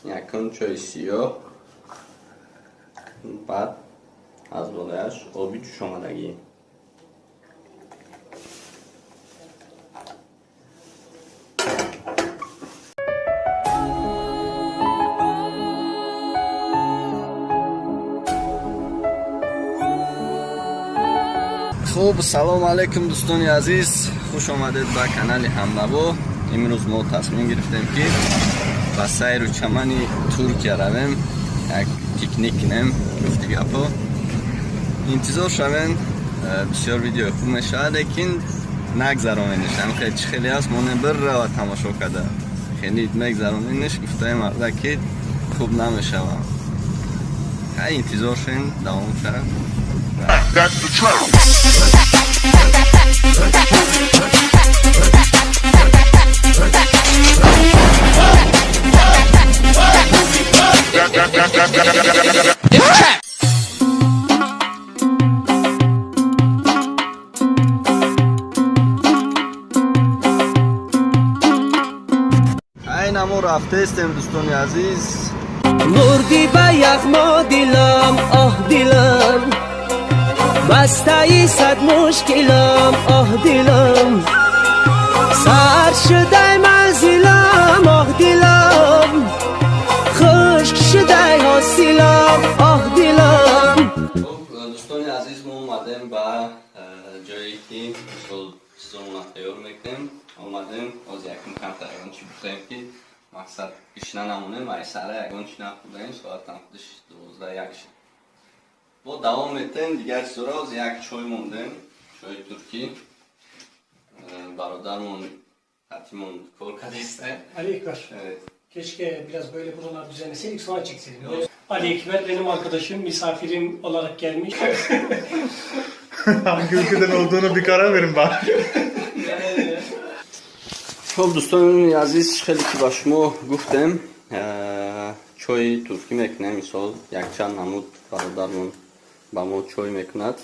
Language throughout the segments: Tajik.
Якум чойи сиёҳ, баъд аз болояш оби ҷӯшомадагӣ. Хуб, салом алейкум, дӯстони азиз, хуш омадед ба канали Ҳамнаво. Имрӯз мо тасмим гирифтем, ки ба сайру чамани Туркия равем, як пикник кунем. Гуфти гапо, интизор шавем, бисёр видеои хуб мешавад, лекин нагзаронениш. Хеле чӣ хеле аст, монем бирава тамошо карда, хеле мегзаронениш, гуфтаи марда, ки хуб намешавад. Хай, интизор шавем, давом шавад. That's the trap. That. It's a trap. Айна мо рафтаистем, дӯстони азиз. Мурдӣ ба яғмо, дилам, оҳ, дилам, бастаи сад мушкилам, оҳ, дилам, сар шудай манзилам, оҳ, дилам, хушк шудай ҳосилам, оҳ, дилам. Хуб, дӯстони азиз, мо омадем ба ҷое, ки мисол чизомона тайёр мекунем. Омадем, ҳозир якум камтар ягон чи бихӯрем, ки мақсад гишна намонем. Ай сара ягон чи нахӯрдаем, соатам худиш 12-1 шуд. Бо давом метем дигар чизора. Ҳозир як чой мондем, чои туркӣ. Бародармон ҳатимон кор кардеста. Ali Ekber. Evet. Keşke biraz böyle buralar düzenleseydik, sonra çekseydim. Böyle Ali Ekber benim arkadaşım, misafirim olarak gelmiş. Hangi ülkeden olduğunu bir karar verin bari. Хуб, дӯстони азиз, хеле ки ба шумо гуфтем, чои туркӣ мекунем. Мисол, якчанд намуд бародармон ба мо чой мекунад.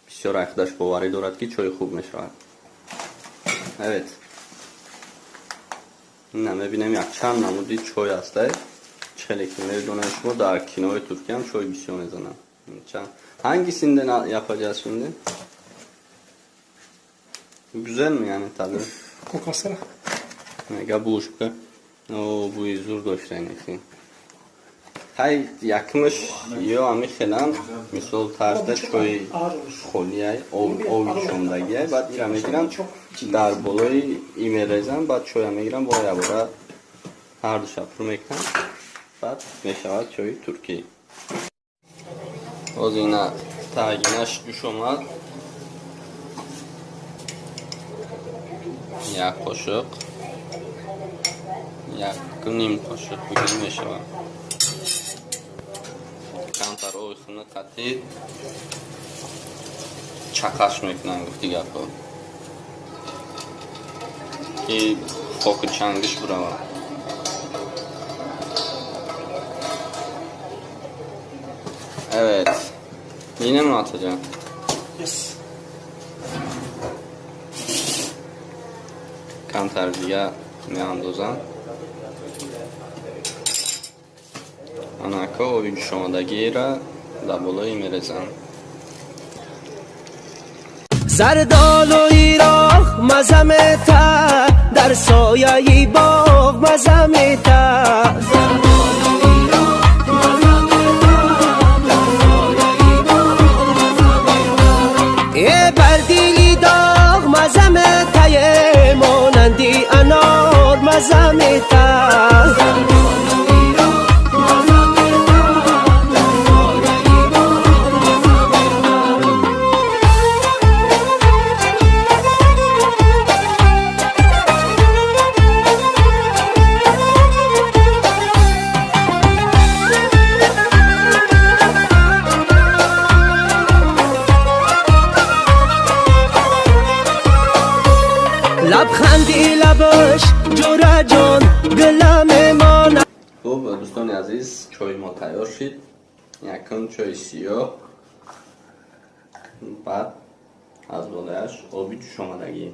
Бисёр ай худаш боварӣ дорад, ки чои хуб мешавад. Evet, ина мебинем, якчанд намуди чой ҳастай. Хеле ки медонед шумо, дар кинои туркиям чой бисёр мезананд. Чанд hangisinden yapacağız şimdi? Güzel mi yani tadı? Koklasana. Мега бушка. О, бӯи зур дошта ин. Ҳай, якмаш ё ами хелам, мисол, тарзда чои Ağır olur. холиай, оби ҷӯшондагиай, баъд ира мегирам, дар болои и мерезам, баъд чоя мегирам, бо ябора ҳардуша пур мекунам, баъд мешавад чои туркӣ. Боз ина тагинаш ҷӯш омад. Як қошуқ, яку ним қошуқ бигир мешавад. Камтар оби хунук қатӣ чақаш мекунам, гуфти гапо, ки хоку чангиш биравад. Evet. Yine mi atacağım? Yes. Камтар дига меандозам. Анако оби ҷӯшомадагиро дар болои мерезам. Зардолуи роҳ маза мета, дар сояи боғ маза мета. Э, бар дили доғ маза метае, монанди анор маза мета. Лабханди лабаш, ҷураҷон, гула мемонад. Хуб, дӯстони азиз, чои мо тайёр шид. Якум чои сиёҳ, баъд аз болояш оби ҷӯшомадагӣ.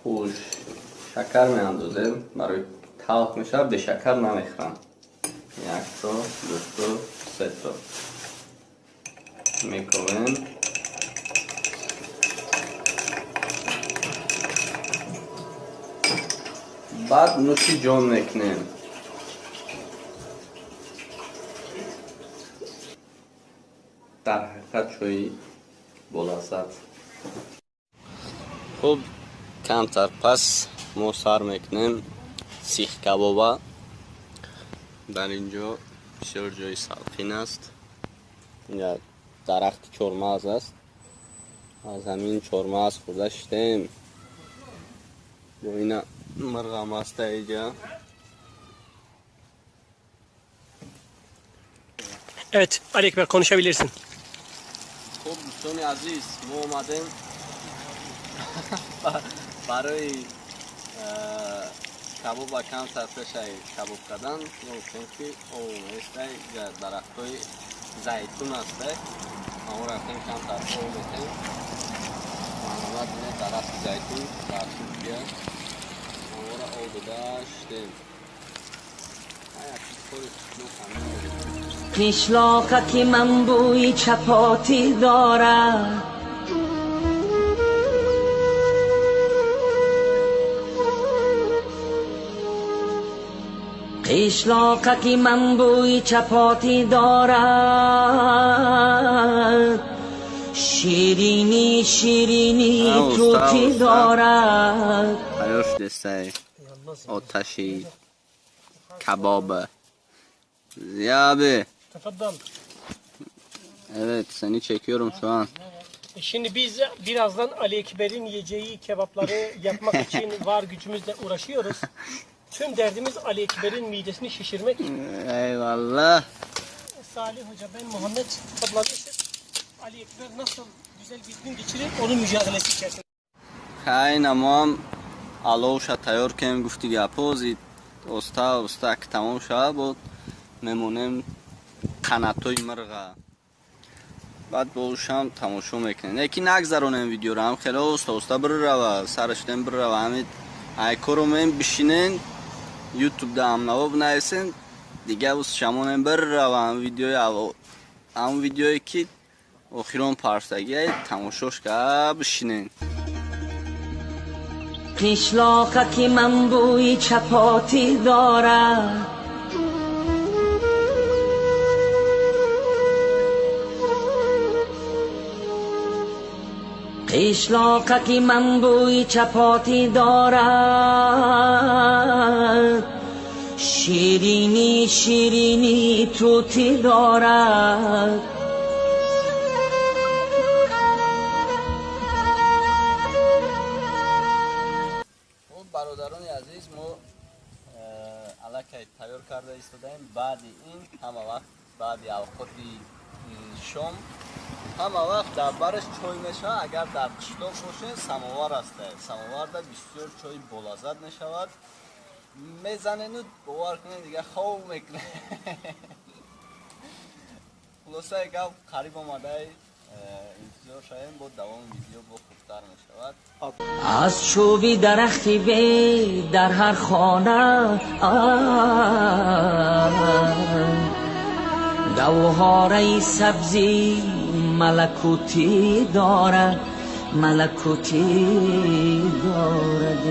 Хуш шакар меандозем, барои талх мешавад, бе шакар намехӯрам. Якто, дуто, сето мековем. Баъд нӯши ҷон мекунем. Дар ҳақиқат чои болаззат. Хуб, камтар пас мо сар мекунем сих кабоба. Дар ин ҷо бисёр ҷои салқин аст. Инҷа дарахти чормағз аст. Аз ҳамин чормағз хӯрда шиштем. Бо ина мирғам аста иҷа. Evet Ali Ekber, konuşabilirsin. Хуб, дӯстони азиз, мо омадем барои кабоба камтар пешаи кабоб кардан. Мо гуфтем, ки об местай, дарахтҳои зайтун астай, мо рафтем камтар об метем. Марҳамат, дарахти зайтун дар Туркия. Мора об дода шиштем. Қишлоқаки ман бӯи чапотӣ дорад, қишлоқаки ман бӯи чапотӣ дорад, ширинӣ ширинӣ тутӣ дорад. Тайёр шудестай оташи кабоб. Ziya abi. Tafaddal. Evet, seni çekiyorum şu an. Şimdi biz birazdan Ali Ekber'in yiyeceği kebapları yapmak için var gücümüzle uğraşıyoruz. Tüm derdimiz Ali Ekber'in midesini şişirmek. Eyvallah. Salih Hoca, ben Muhammed toplanmışız. Ali Ekber nasıl güzel bir gün geçirir, onun mücadelesi içerisinde. Хай, намоам аловша тайёр кунем, гуфти гапо зи оста оста ки тамом шава, бо мемонем қанатҳои мирға, баъд бошам тамошо мекунем. Неки нагзаронем видеоро, ҳам хеле оста оста биррава, сарашдем биррава. Ҳами айкоро мем бишинен, ютубда ҳамнаво бинависен, дига шамонем биррава. Ҳам видеои, ҳам видеое ки охирон парстагия, тамошош ка бишинен. Қишлоқаки ман бӯи чапотӣ дорад, қишлоқаки ман бӯи чапотӣ дорад, ширинӣ ширинӣ тутӣ дорад. Хуб, бародарони азиз, мо аллакай тайёр карда истодаем. Баъди ин ҳама вақт, баъди авқоти шом, ҳама вақт дар бараш чой мешавад. Агар дар қишлоқ бошед, самовар аст. Самоварда бисёр чои болаззат мешавад. Мезанену, бовар кунед, дига хоб мекунед. Хулосаи гап, қариб омадай, интизор шавем, бо давоми видео бо хубтар мешавад. Аз чӯби дарахти бед дар ҳар хона гавҳораи сабзи малакутӣ дорад, малакутӣ дорад.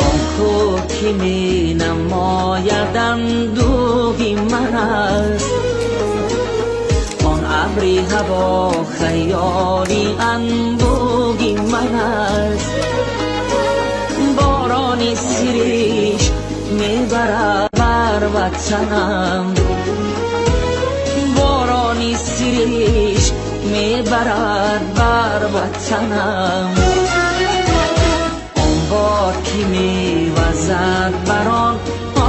Он ку ки менамояд андӯҳи ман аст, он абри ҳаво хаёли анбӯҳи ман аст, борони сириш мебарад бар ватанам, борони сириш мебарад бар ватанам, он бод ки мевазад бар он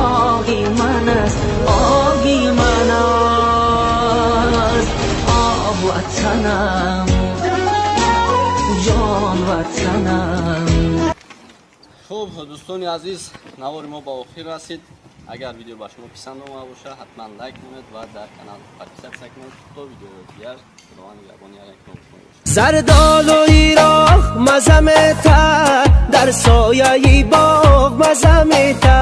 оғи ман аст, оғи ман аст. Об ватанам, ҷон ватанам. Хуб, дӯстони азиз, навори мо ба охир расид. Агар видео ба шумо писанд омада бошад, ҳатман лайк кунед ва дар канал подписаться кунед. То видеои дигар, Худованд нигаҳбони ҳар як шумо бошад. Зардолуи роғ маза мета, дар сояи боғ маза мета.